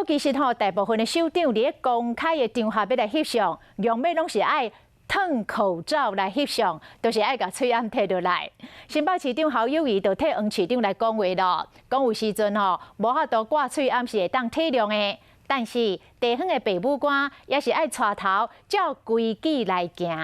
過其實吼，大部分的首長佇咧公開的場合欲來翕相，用欲攏是愛褪口罩來翕相，就是愛共喙罨提落來。新北市長侯友宜就替黃市長來講話囉，講有時陣吼無法度掛喙罨是會當體諒的，但是地方的父母官也是愛帶頭照規矩來行。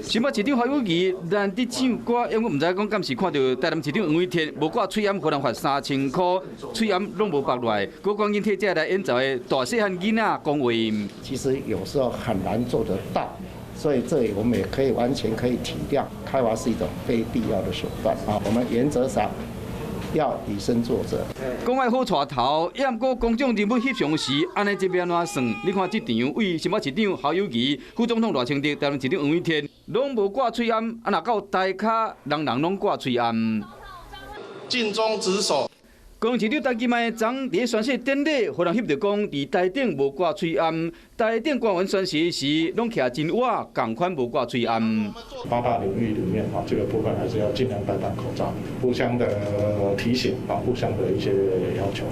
新北市長侯友宜難得唱歌，因為毋知講敢是看著台南市長黃偉哲無掛喙罨，予人罰3000箍，喙罨攏無縛落來，閣趕緊提這來演奏的大細漢囡仔講話。其實有時候很難做得到，所以這裡我們也可以完全可以體諒，開罰是一種非必要的手段啊。我們原則上要以身作則。講愛好帶頭，也毋過公眾人物翕相時，按呢這欲按怎算？你看這場對新北市長侯友宜、副總統賴清德、台南市長黃偉哲，攏無掛喙罨，啊若到台跤，人人攏掛喙罨。盡忠職守。高雄市長陳其邁昨佇宣誓典禮，予人翕著講，佇台頂無掛喙罨，台頂官員宣誓時，攏徛真倚，仝款無掛喙罨。八大領域裡面，哈，這個部分還是要盡量戴上口罩，互相的提醒啊，互相的一些要求。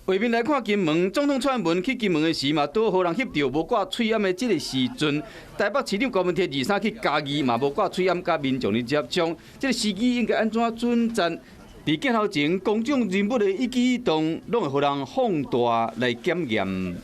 畫面來看金門，總統蔡英文去金門的時嘛，拄予人翕著無掛喙罨的這个時陣。台北市長柯文哲23去嘉義嘛，無掛喙罨，佮民眾咧接觸，這个時機應該按怎準讚？佇鏡頭前，公眾人物的一舉一動，攏會予人放大來檢驗。